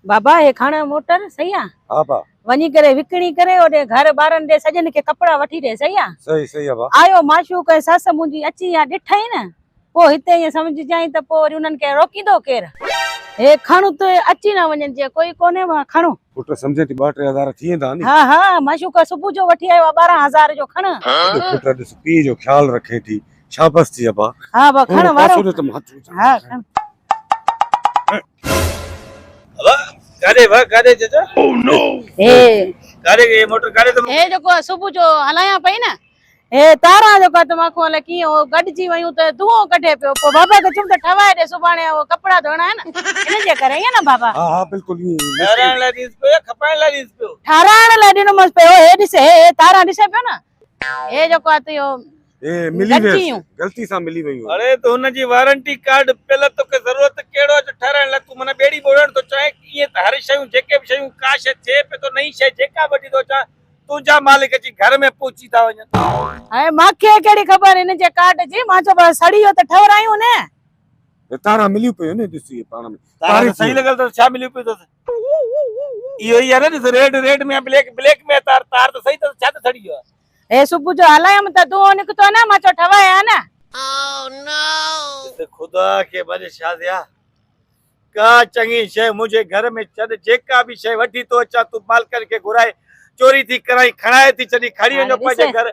بابا هي کڻ موٽر صحيح آ. ها با. وڃي ڪري وڪڻي ڪري اوڏي گهر ٻارن ڏي سڄن کي ڪپڙا وٺي ڏي صحيح آ. صحيح صحيح آ با. آيو معشوق ۽ سس منهنجي اچي يا ڏٺئي نه پوء هتي ائين سمجهجانء ته پوء وري انهن کي روڪيندو ڪير. هي کڻ ته اچي نه وڃن جيئن ڪوئي ڪونهي وا کڻو. پٽ سمجهين ٿي ٻه ٽي هزار ٿي ويندا ني. ها ها معشوق صبح جو وٺي آيو آ 12 هزار جو کڻ. پٽ ڏس پيء جو خيال رکين ٿي شابس ٿي ابا. ها ابا کڻ وارو. پاسو ڏي ته مان هٿ وجهان. ها کڻ. ابا ڪاڏي وا ڪاڏي چچا. او نو. هي ڪاڏي هي موٽر ڪاڏي ته. هي جيڪو صبح جو هلايان پئي نه هي تاران جيڪو ته مان کون الائي ڪيئن هو گڏجي ويون ته دونهون ڪڍي پيو پوء بابا کي چيم ته ٺهوائي ڏي سڀاڻي اهو ڪپڙا ڌوئڻا آهن ان جي ڪري ائين نه بابا. ها ها بلڪل ائين ئي. ٺهرائڻ لاء ڏينس پيو يا کپائڻ لاء ڏينس پيو. ٺهرائڻ لاء ڏنومانس پيو هي ڏس هي هي تاران ڏسين پيو نه هي جيڪو آهي ته اهو اي ملي ويس غلطي سان ملي ويون. اڙي ته هن جي وارنٽي ڪارڊ پيل توکي ضرورت ڪهڙو آ جو ٺهرائڻ لاء تون معنيٰ ٻيڙي ٻوڙڻ ٿو چاهين ائين ته هر شيون جيڪي به شيون ڪا شيء ٿئي پئي ٿو نئين شيء جيڪا به وٺي ٿو اچان تنهنجا مالڪ اچي گهر ۾ پهچي ٿا وڃن. هاڻي مانکي ڪهڙي خبر هن جي ڪارڊ جي مان چيو بس سڙي ويو ته ٺهرايون نه. هي تارا مليون پيون نه ڏس اهي پاڻ ۾ تارا ته صحيح لڳل اٿس ڇا مليون پيون اٿس اهو ئي آ نه ڏس ريڊ ريڊ ۾ بليڪ بليڪ ۾ تار تار ته صحيح اٿس ڇا ته سڙي ويو آ. هي صبح جو هلايم ته دونهون نڪتو نه مان چيو ٺهوايان نه. ڏس خدا کي ڀڄ شازيا ڪا چڱي شيء منهنجي گهر ۾ ڇڏ جيڪا به شيء وٺي ٿو اچان تون مالڪن کي گهرائي چوري ٿي ڪرائين کڻائي ٿي ڇڏين کڻي وڃو پنهنجي گهر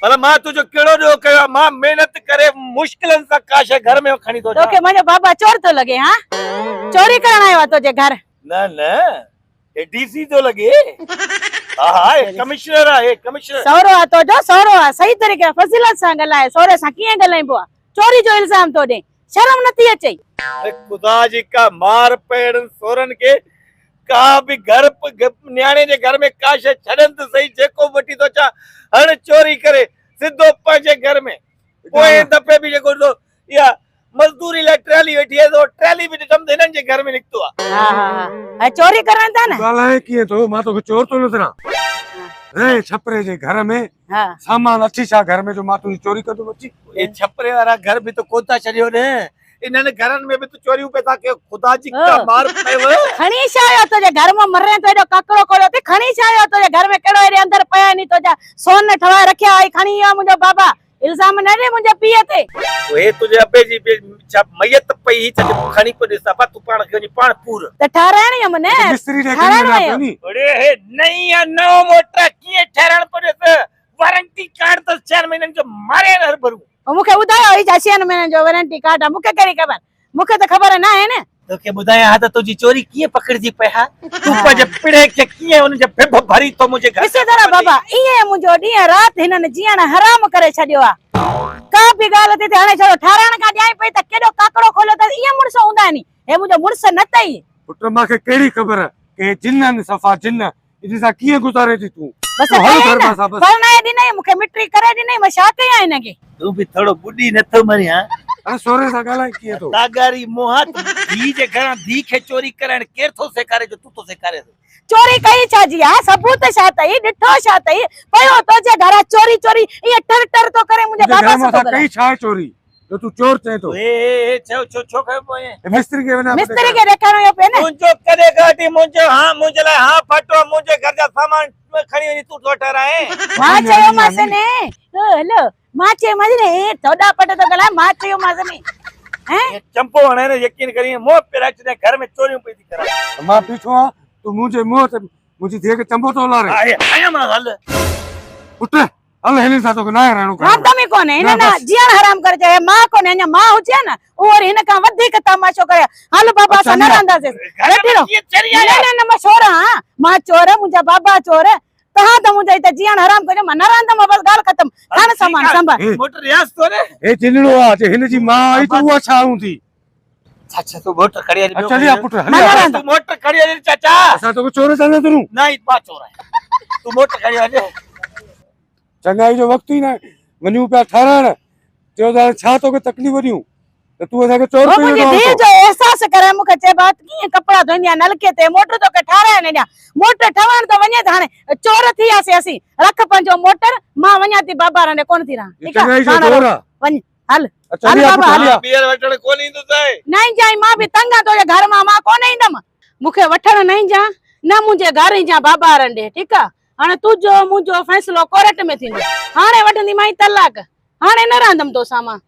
پر مان تنهنجو ڪهڙو ڏوهه ڪيو آهي مان محنت ڪري مشڪلن سان ڪا شيء گهر ۾ کڻي ٿو اچان. توکي منهنجو بابا چور ٿو لڳي ها چوري ڪرڻ آيو آهي تنهنجي گهر. نه نه هي ڊي سي ٿو لڳي. ها ها هي ڪمشنر آ هي ڪمشنر. سهرو آ تو جو سهرو آ صحيح طريقي فضيلت سان ڳالهاء سهري سان ڪيئن ڳالهائبو آ چوري جو الزام ٿو ڏين شرم نٿي اچئي. اي خدا جي ڪا مار پئي اهڙن سهرن کي ڪا به گهر نياڻي جي گهر ۾ ڪا شيء ڇڏن ته سهي جيڪو به وٺي ٿو اچان هڻ چوري ڪري سڌو پنهنجي گهر ۾ پوئين دفعي به جيڪو ڏٺو اها مزدوري لاء ٽرالي ويٺي آهي ته ٽرالي به ڏٺم ته هنن جي گهر ۾ نڪتو آهي. ها ها ها ۽ چوري ڪرڻ ٿا نه. ڳالهائين ڪيئن ٿو مان توکي چور ٿو نظران رهين ڇپري جي گهر ۾ سامان اٿي ڇا گهر ۾ جو مان تنهنجي چوري ڪندم اچي. اهي ڇپري وارا گهر به ته ڪونه ٿا ڇڏيو نه انهن گهرن ۾ به ته چوريون پئي ٿا ڪيو خدا جي ڪا مار پيو. کڻي ڇا آيو تنهنجي گهر مان مرين ٿو ايڏو ڪڪڙو ڪوڙيو اٿئي کڻي ڇا آيو تنهنجي گهر ۾ ڪهڙو ايڏي اندر پيا آهن تنهنجا سون ٺهرائي رکيا آهي کڻي ويو آهي منهنجو بابا. الزام نه ڏي منهنجي پيء تي. هي تنهنجي ابي جي به ڇا ميت پئي هئي ڇا جيڪو کڻي پيو ڏيس ابا تون پاڻ کي وڃي پاڻ پور. ته ٺهرائڻ ويم نه. مستري ڏي کڻي وڃان پيو ني. اڙي هي نئين آ نئون موٽر آ ڪيئن ٺهرائڻ پيو ڏيس وارنٽي ڪارڊ اٿس ڇهن مهينن جو ماري هر ڀرون. مون کي ٻڌايو هي ڇا ڇهن مهينن جو وارنٽي ڪارڊ آ مون کي ڪهڙي خبر مون کي ته خبر ناهي نه. توکي ٻڌايان ها ته تنهنجي چوري ڪيئن پڪڙجي پئي ها، تون پنهنجي پڻهين کي ڪيئن ان جي ڀڀ ڀري ٿو منهنجي گهر ڏسين ٿو نه بابا، ائين منهنجو ڏينهن رات هنن جيئڻ حرام ڪري ڇڏيو آ. ڪا به ڳالهه ٿي ٿئي هاڻي ڇڙو ٺهرائڻ کان ڏيائين پئي ته ڪيڏو ڪاڪڙو کوليو اٿس، ائين مڙس هوندا آهن، هي منهنجو مڙس نه اٿئي. پٽ مان کي ڪهڙي خبر ڪي هي جن آهن صفا جن، انهن سان ڪيئن گذارين ٿي تون؟ بس تون هل ڪيائين گهر نه، مان سان بس. پرڻائي ڏنائين، مون کي مٽي ڪري ڏنائين، مان ڇا ڪيان هن کي؟ تون به ٿورو ٻڏي نه ٿو مرين ها. اڙي سورهيه سان ڳالهائين ڪيئن ٿو؟ تاڳاري منهن ها ڌيء جي گهران ڌيء کي چوري ڪرائڻ ڪير ٿو سيکاري جو تون ٿو سيکاريس. چوري ڪئي ڇا جي ها؟ ثبوت ڇا اٿئي؟ ڏٺو ڇا اٿئي؟ پيو تنهنجي گهران چوري چوري ائين ٽر ٽر ٿو ڪرين منهنجي تنهنجي بابا گهر سان مان ٿو اسان ڳالهائين. ڪئي ڇا آهي چوري جو تون چور چئين ٿو؟ اي اي اي ڇو ڇو ڇو ڪيو پيو ائين؟ اي مستري کي وڃان پيو مستري کي ڏيکارڻ ويو پئي نه. تنهنجو ڪڏهن کان وٺي منهنجو ها منهنجي لاء ها ڦاٽو آ منهنجي گهر جا سامان کڻي وڃي تون ٿو ٺهرائين. مان چيومانس ني هلو مان چيومانس ني هي ٿوڏا پٽ ٿو ڳالهائي مان چيومانس ني هين چمپو هڻي نه يقين ڪرين منهن پيرائي ڇڏيان گهر ۾ چوريون پئي ٿي ڪرائين. مان بيٺو آهيان تون منهنجي منهن تي منهنجي ڌيء کي چنبو ٿو لارين. آهي آيان مان هل. پٽ هل هنن سان توکي ناهي رهڻو گهر ۾. رهندم ئي ڪونهي هن نه جيئڻ حرام ڪري ڇڏيو هي ماء ڪونهي اڃا ماء هجي ها نه اهو وري هن کان وڌيڪ تماشو ڪري ها هل بابا اسان نه رهنداسين ويٺي رهو نه نه نه مان چور آهيان مان چور منهنجا بابا چور توهان ته منهنجو هتي جيئڻ حرام ڪيو مان نه رهندم بس ڳالهه ختم کڻ سامان سنڀال. موٽر رياض ٿو نه. هي جنڙو آ جي هن جي ماء آئي ته اها ڇا هوندي. چاچا تون موٽر کڻي هلي ٻيو چلي آ پٽ هلي آ. تون موٽر کڻي هلي چاچا. اسان توکي چور ٿا نظرون. نه ئي مان چور آهيان تون موٽر کڻي هلي. چڱائي جو وقت ئي ناهي وڃون پيا ٺهرائڻ چيو ته هاڻي ڇا توکي تڪليف ڏيون ته تون اسان کي چور هو پيو منهنجي ڏنو ڌيء جو احساس ڪرائي مون کي چئي بات ڪيئن ڪپڙا ڌوئيندي آهيان نلڪي تي موٽر توکي ٺهرائي نه ڏيان موٽر ٺهرائڻ ته وڃي ته هاڻي چور ٿي وياسين اسين رک پنهنجو موٽر مان وڃان ٿي بابا رني ڪونه ٿي رهان ٺيڪ چڱائي آهي جو پاڻ دور رهو آ. وڃ هل هل هل بابا هل ٻيهر وٺڻ ڪونه ايندس آء. نه ايندين مان به تنگ آهيان تنهنجي گهر مان مان ڪونه ايندم. مون کي وٺڻ نه اينجان نه منهنجي گهر اينجان بابا وارن ڏي ٺيڪ آ هاڻي تنهنجو منهنجو فيصلو ڪورٽ ۾ ٿيندو هاڻي وٺنديمانء طلاق هاڻي نه رهندم توسان مان.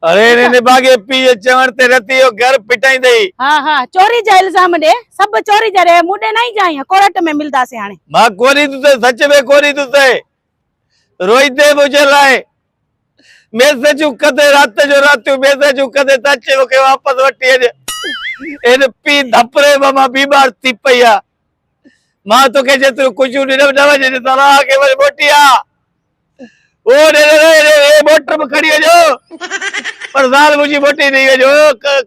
اڙي هن نڀاڳي پيء جي چوڻ تي رتي اهو گهر ڦٽائيندئي. ها ها چوري جا الزام ڏي سڀ چوري جا ڏي مون ڏي نه اينجان ڪورٽ ۾ ملداسين هاڻي. مان ڪونه ايندس سچ ۾ ڪونه ايندس روئيندي منهنجي لاء ميسيجون ڪندي رات جو راتيون ميسيجون ڪندي ته اچي مونکي واپس وٺي وڃ هن پيء ڌپري مان مان بيمار ٿي پئي آ مان توکي جيتريون خوشيون ڏنم نه وڃ صلاح کي وري موٽي آ او ڏي ڏي ڏي ڏي موٽر به کڻي وڃو پر زال منهنجي موٽي ڏئي وڃو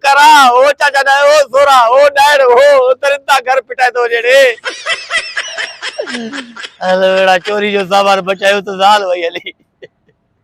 ڪرا او چاچا ڏايو او سورا او ڏائڻ او ترنتا گهر پٽائي ٿو وڃي ڙي هل ويڙا چوري جو سامان بچايو ته زال وئي هلي.